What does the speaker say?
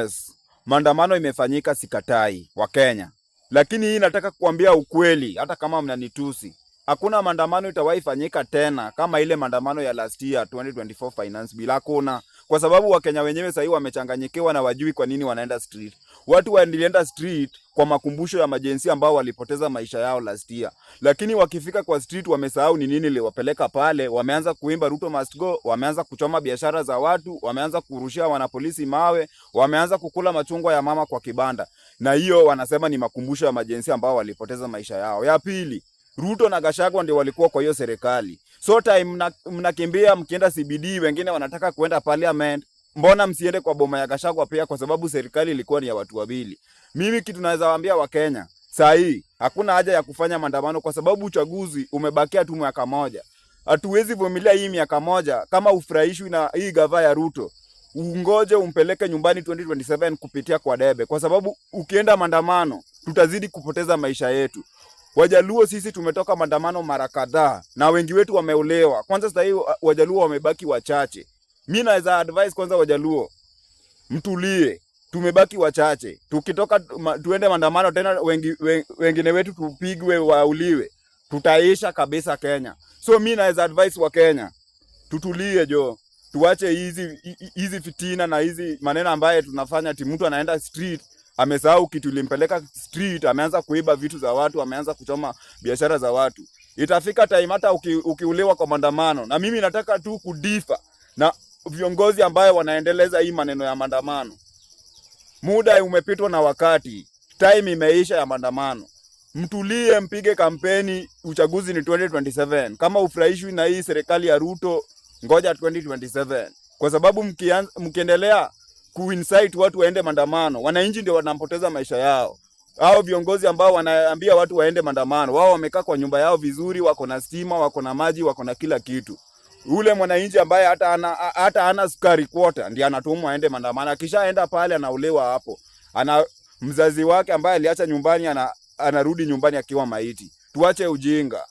Yes, maandamano imefanyika, sikatai Wakenya, lakini hii nataka kuambia ukweli, hata kama mnanitusi, hakuna maandamano itawahi fanyika tena kama ile maandamano ya last year 2024 finance bill. Hakuna, kwa sababu Wakenya wenyewe sahii wamechanganyikiwa na wajui kwa nini wanaenda street. Watu walienda street kwa makumbusho ya maGen Z ambao walipoteza maisha yao last year, lakini wakifika kwa street wamesahau ni nini iliwapeleka pale. Wameanza kuimba "Ruto must go", wameanza kuchoma biashara za watu, wameanza kurushia wanapolisi mawe, wameanza kukula machungwa ya mama kwa kibanda, na hiyo wanasema ni makumbusho ya maGen Z ambao walipoteza maisha yao. Ya pili, Ruto na Gachagua ndio walikuwa kwa hiyo serikali. So time mnakimbia mkienda CBD, wengine wanataka kuenda parliament. Mbona msiende kwa boma ya Gachagua pia? Kwa sababu serikali ilikuwa ni ya watu wawili. Mimi kitu naweza waambia Wakenya saa hii, hakuna haja ya kufanya maandamano kwa sababu uchaguzi umebakia tu mwaka moja. Hatuwezi vumilia hii miaka moja. Kama ufurahishwi na hii gava ya Ruto, ungoje umpeleke nyumbani 2027 kupitia kwa debe, kwa sababu ukienda maandamano tutazidi kupoteza maisha yetu. Wajaluo sisi tumetoka maandamano mara kadhaa na wengi wetu wameuliwa. Kwanza sasa hivi Wajaluo wamebaki wachache. Mi naweza advise kwanza Wajaluo mtulie, tumebaki wachache. Tukitoka tuende maandamano tena, wengine wetu tupigwe, wauliwe, tutaisha kabisa Kenya. So mi naweza advise wa Kenya tutulie jo, tuache hizi fitina na hizi maneno ambaye tunafanya ati mtu anaenda street amesahau kitu ilimpeleka street, ameanza kuiba vitu za watu, ameanza kuchoma biashara za watu. Itafika time hata ukiuliwa kwa maandamano, na mimi nataka tu kudiffer na viongozi ambayo wanaendeleza hii maneno ya maandamano. Muda umepitwa na wakati, time imeisha ya maandamano. Mtulie, mpige kampeni, uchaguzi ni 2027. Kama ufurahishwi na hii serikali ya Ruto, ngoja 2027, kwa sababu mkiendelea kuincite watu waende maandamano, wananchi ndio wanapoteza maisha yao. Hao viongozi ambao wanaambia watu waende maandamano, wao wamekaa kwa nyumba yao vizuri, wako na stima, wako na maji, wako na kila kitu. Ule mwananchi ambaye hata ana sukari quarter ndiye anatumwa aende maandamano. Akishaenda pale anauliwa hapo. Ana mzazi wake ambaye aliacha nyumbani anarudi nyumbani akiwa maiti. Tuache ujinga.